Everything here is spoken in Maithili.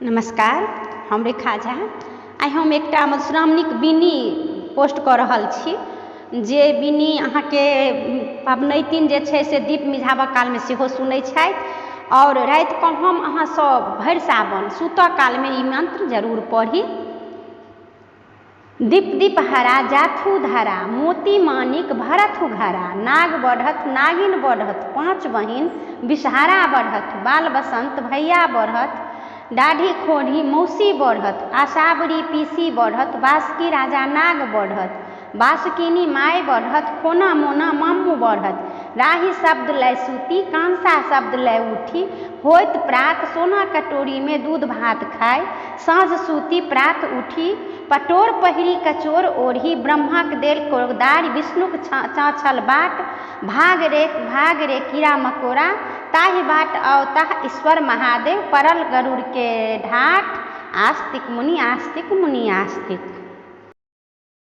नमस्कार, हम रेखा झा। आइ हम एकटा मधुश्रावणीक बिन्नी पोस्ट कऽ रहल छी, जे बिन्नी अहाँके पबनैतिन जे छै से दीप मिझाबऽ कालमे सेहो सुनै छथि। आओर रातिकऽ हम अहाँ सब भरि सावन सुतऽ कालमे ई मन्त्र जरूर पढ़ी। दीप दीप हरा जाथु धरा, मोती मानिक भरथु घरा, नाग बढ़त नागिन बढ़त, पाँच बहिन विषहारा बढ़त, बाल बसन्त भैया बढ़त, दाढ़ी खोढ़ी मौसी बढ़त, आशावरी पीसी बढ़त, बासुकी राजा नाग बढ़त, बासुकिनी माय बढ़त, खोना मोना मामू बढ़त, राही शब्द लय सूती, कांसा शब्द लय उठी, होइत प्रात सोना कटोरीमे दूध भात खाय, साँझ सूती प्रात उठी, पटोर पहिरी कचोर ओढ़ी, ब्रह्माक देल कोदारि, विष्णुक चाँछल बाट, भाग रे भाग रे कीड़ा मकोड़ा, ताहि बाट औताह ईश्वर महादेव, पड़ल गरुड़के ढाठ, आस्तिक मुनि आस्तिक मुनि आस्तिक।